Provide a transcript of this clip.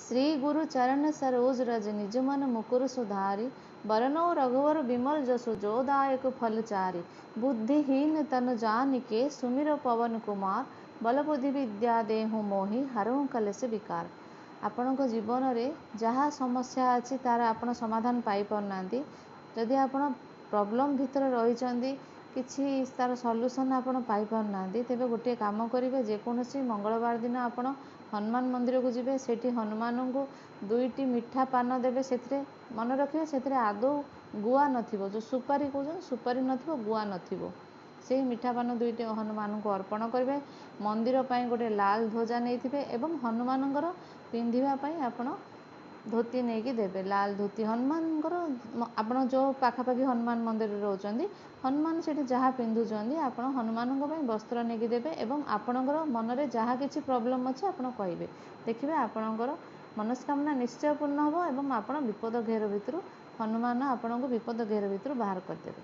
ଶ୍ରୀ ଗୁରୁ ଚରଣ ସରୋଜ ରଜ ନିଜ ମନ ମୁକୁର ସୁଧାରି, ବରନୋ ରଘୁବର ବିମଲ ଯଶୁ ଯୋ ଦାୟକ ଫଲ ଚାରି। ବୁଦ୍ଧିହୀନ ତନୁ ଜାନିକେ ସୁମିର ପବନ କୁମାର, ବଲବୁଦ୍ଧି ବିଦ୍ୟା ଦେହୁ ମୋହି ହରହୁଁ କଲେସ ବିକାର। ଆପଣଙ୍କ ଜୀବନରେ ଯାହା ସମସ୍ୟା ଅଛି ତା'ର ଆପଣ ସମାଧାନ ପାଇପାରୁନାହାନ୍ତି, ଯଦି ଆପଣ ପ୍ରୋବ୍ଲେମ୍ ଭିତରେ ରହିଛନ୍ତି, କିଛି ତା'ର ସଲ୍ୟୁସନ୍ ଆପଣ ପାଇପାରୁନାହାନ୍ତି, ତେବେ ଗୋଟିଏ କାମ କରିବେ। ଯେକୌଣସି ମଙ୍ଗଳବାର ଦିନ ଆପଣ ହନୁମାନ ମନ୍ଦିରକୁ ଯିବେ, ସେଠି ହନୁମାନଙ୍କୁ 2ଟି ମିଠା ପାନ ଦେବେ। ସେଥିରେ ମନେ ରଖିବେ, ସେଥିରେ ଆଦୌ ଗୁଆ ନଥିବ, ଯେଉଁ ସୁପାରି କହୁଛନ୍ତି, ସୁପାରି ନଥିବ, ଗୁଆ ନଥିବ। ସେଇ ମିଠା ପାନ 2ଟି ହନୁମାନଙ୍କୁ ଅର୍ପଣ କରିବେ। ମନ୍ଦିର ପାଇଁ ଗୋଟେ ଲାଲ ଧ୍ୱଜା ନେଇଥିବେ ଏବଂ ହନୁମାନଙ୍କର ପିନ୍ଧିବା ପାଇଁ ଆପଣ ଧୋତି ନେଇକି ଦେବେ, ଲାଲ ଧୋତି ହନୁମାନଙ୍କର। ଆପଣ ଯେଉଁ ପାଖାପାଖି ହନୁମାନ ମନ୍ଦିରରେ ରହୁଛନ୍ତି, ହନୁମାନ ସେଠି ଯାହା ପିନ୍ଧୁଛନ୍ତି, ଆପଣ ହନୁମାନଙ୍କ ପାଇଁ ବସ୍ତ୍ର ନେଇକି ଦେବେ ଏବଂ ଆପଣଙ୍କର ମନରେ ଯାହା କିଛି ପ୍ରୋବ୍ଲେମ୍ ଅଛି ଆପଣ କହିବେ। ଦେଖିବେ ଆପଣଙ୍କର ମନସ୍କାମନା ନିଶ୍ଚୟ ପୂର୍ଣ୍ଣ ହେବ ଏବଂ ଆପଣ ବିପଦ ଘେର ଭିତରୁ, ହନୁମାନ ଆପଣଙ୍କୁ ବିପଦ ଘେର ଭିତରୁ ବାହାର କରିଦେବେ।